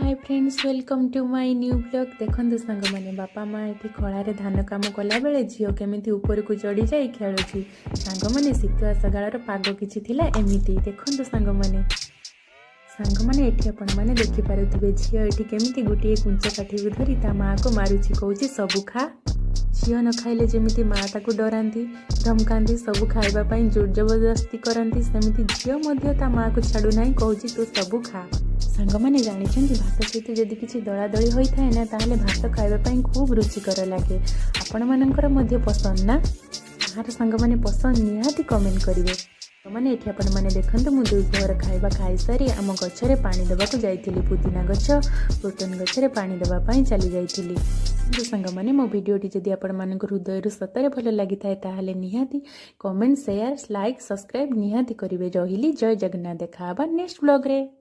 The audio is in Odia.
Hi friends, welcome to my new vlog। ଦେଖନ୍ତୁ ସାଙ୍ଗମାନେ, ବାପା ମା ଏଠି ଖଳାରେ ଧାନ କାମ କଲାବେଳେ ଝିଅ କେମିତି ଉପରକୁ ଚଢ଼ି ଯାଇ ଖେଳୁଛି। ସାଙ୍ଗମାନେ, ଶୀତୁଆ ସକାଳର ପାଗ କିଛି ଥିଲା ଏମିତି। ଦେଖନ୍ତୁ ସାଙ୍ଗମାନେ। ସାଙ୍ଗମାନେ, ଏଠି ଆପଣମାନେ ଦେଖିପାରୁଥିବେ, ଝିଅ ଏଠି କେମିତି ଗୋଟିଏ କୁଞ୍ଚ କାଠିକୁ ଧରି ତା ମାଆକୁ ମାରୁଛି, କହୁଛି ସବୁ ଖା। ଝିଅ ନ ଖାଇଲେ ଯେମିତି ମା ତାକୁ ଡରାନ୍ତି, ଧମକାନ୍ତି, ସବୁ ଖାଇବା ପାଇଁ ଜୋର ଜବରଦସ୍ତି କରନ୍ତି, ସେମିତି ଝିଅ ମଧ୍ୟ ତା ମାଆକୁ ଛାଡ଼ୁନାହିଁ, କହୁଛି ତୁ ସବୁ ଖା। ସାଙ୍ଗମାନେ, ଜାଣିଛନ୍ତି, ଭାତ ସହିତ ଯଦି କିଛି ଦଳାଦଳି ହୋଇଥାଏ ନା, ତାହେଲେ ଭାତ ଖାଇବା ପାଇଁ ଖୁବ୍ ରୁଚିକର ଲାଗେ। ଆପଣମାନଙ୍କର ମଧ୍ୟ ପସନ୍ଦ ନା? କାହାର ସାଙ୍ଗମାନେ ପସନ୍ଦ, ନିହାତି କମେଣ୍ଟ କରିବେ। ମାନେ ଏଠି ଆପଣମାନେ ଦେଖନ୍ତୁ, ମୁଁ ଦୁଇପହର ଖାଇବା ଖାଇସାରି ଆମ ଗଛରେ ପାଣି ଦେବାକୁ ଯାଇଥିଲି। ପୁଦିନା ଗଛ, କ୍ରୋଟନ ଗଛରେ ପାଣି ଦେବା ପାଇଁ ଚାଲି ଯାଇଥିଲି। କିନ୍ତୁ ସାଙ୍ଗମାନେ, ମୋ ଭିଡ଼ିଓଟି ଯଦି ଆପଣମାନଙ୍କୁ ହୃଦୟରୁ ସତରେ ଭଲ ଲାଗିଥାଏ, ତାହେଲେ ନିହାତି କମେଣ୍ଟ, ସେୟାର, ଲାଇକ୍, ସବସ୍କ୍ରାଇବ୍ ନିହାତି କରିବେ। ରହିଲି, ଜୟ ଜଗନ୍ନାଥ। ଦେଖା ହେବା ନେକ୍ସଟ ବ୍ଲଗ୍ରେ।